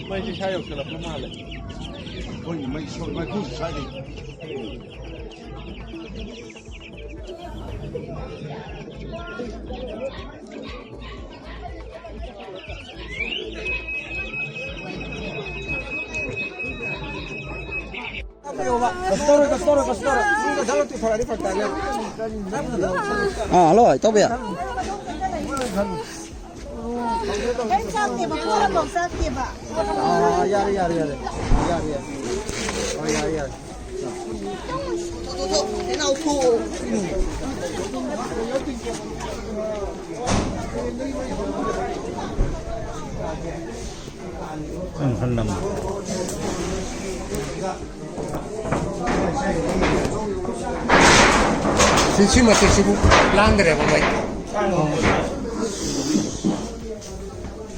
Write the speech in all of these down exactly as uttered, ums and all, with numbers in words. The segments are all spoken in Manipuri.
ꯃꯩꯁꯦ ꯁ꯭ꯋꯥꯏ ꯌꯧꯁꯜꯂꯛꯄ ꯃꯥꯜꯂꯦ꯫ ꯑꯩꯈꯣꯏꯒꯤ ꯃꯩ ꯁꯣ-, ꯃꯩꯈꯨꯁꯨ ꯁ꯭ꯋꯥꯏꯗꯒꯤ꯫ Customer, customer, customer. ꯃꯤꯗꯣ ꯊꯕꯛ ꯇꯧꯊꯣꯔꯛꯑꯗꯤ ꯐꯔꯛ ꯇꯥꯅꯤ꯫ ꯑꯥ, ꯍꯜꯂꯣ, ꯏꯇꯥꯎꯕꯤ꯫ ꯀꯩꯝ ꯆꯥꯛꯇꯦꯕ, ꯄꯣꯠ ꯑꯃꯐꯥꯎ ꯆꯥꯛꯇꯦꯕ꯫ ꯑꯥ, ꯌꯥꯔꯦ, ꯌꯥꯔꯦ, ꯌꯥꯔꯦ꯫ ꯌꯥꯔꯦ, ꯌꯥꯔꯦ꯫ ꯑꯣ, ꯌꯥꯔꯦ, ꯌꯥꯔꯦ꯫ ꯎꯝ, ꯍꯟ ꯅꯝꯃꯣ꯫ ꯁꯤ, ꯁꯤ ꯃꯇꯦꯛꯁꯤꯕꯨ ꯂꯥꯟꯗ꯭ꯔꯦꯕ ꯃꯩ꯫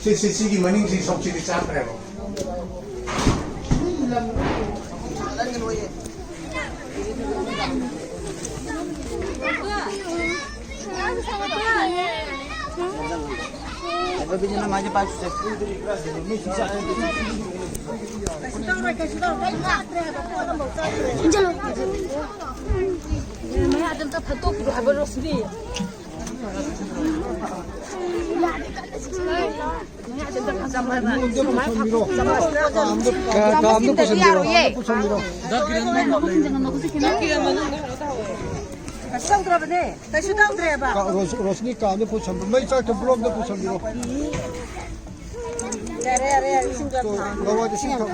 ꯁꯤ, ꯁꯤ, ꯁꯤꯒꯤ ꯃꯅꯤꯡꯁꯤ ꯁꯔꯨꯛꯁꯤꯗꯤ ꯆꯥꯛꯈ꯭ꯔꯦꯕ꯫ ꯃꯌꯥꯗ ꯑꯝꯇ ꯐꯠꯇꯣꯛꯄꯤꯔꯣ ꯍꯥꯏꯕ, ꯔꯣꯁꯅꯤ꯫ ꯀꯥ, ꯀꯥ ꯑꯝꯇ ꯄꯨꯁꯟꯕꯤꯔꯣ, ꯑꯝꯇ ꯄꯨꯁꯟꯕꯤꯔꯣ꯫ ꯀꯩꯁꯨ ꯇꯧꯗ꯭ꯔꯕꯅꯦ, ꯀꯩꯁꯨ ꯇꯧꯗ꯭ꯔꯦꯕ꯫ ꯀꯥ, ꯔꯣꯁ-, ꯔꯣꯁꯅꯤ, ꯀꯥ ꯑꯝꯇ ꯄꯨꯁꯟꯕꯤꯔꯣ, ꯃꯩ ꯆꯥꯛꯇ ꯕ꯭ꯂꯣꯛ ꯑꯝꯇ ꯄꯨꯁꯟꯕꯤꯔꯣ꯫ ꯌꯥꯔꯦ, ꯌꯥꯔꯦ, ꯌꯥꯔꯦ, ꯏꯁꯤꯡ ꯈꯔ ꯊꯥꯡꯉꯣ꯫ ꯂꯋꯥꯏꯗ ꯏꯁꯤꯡ ꯊꯥꯡꯉꯣ꯫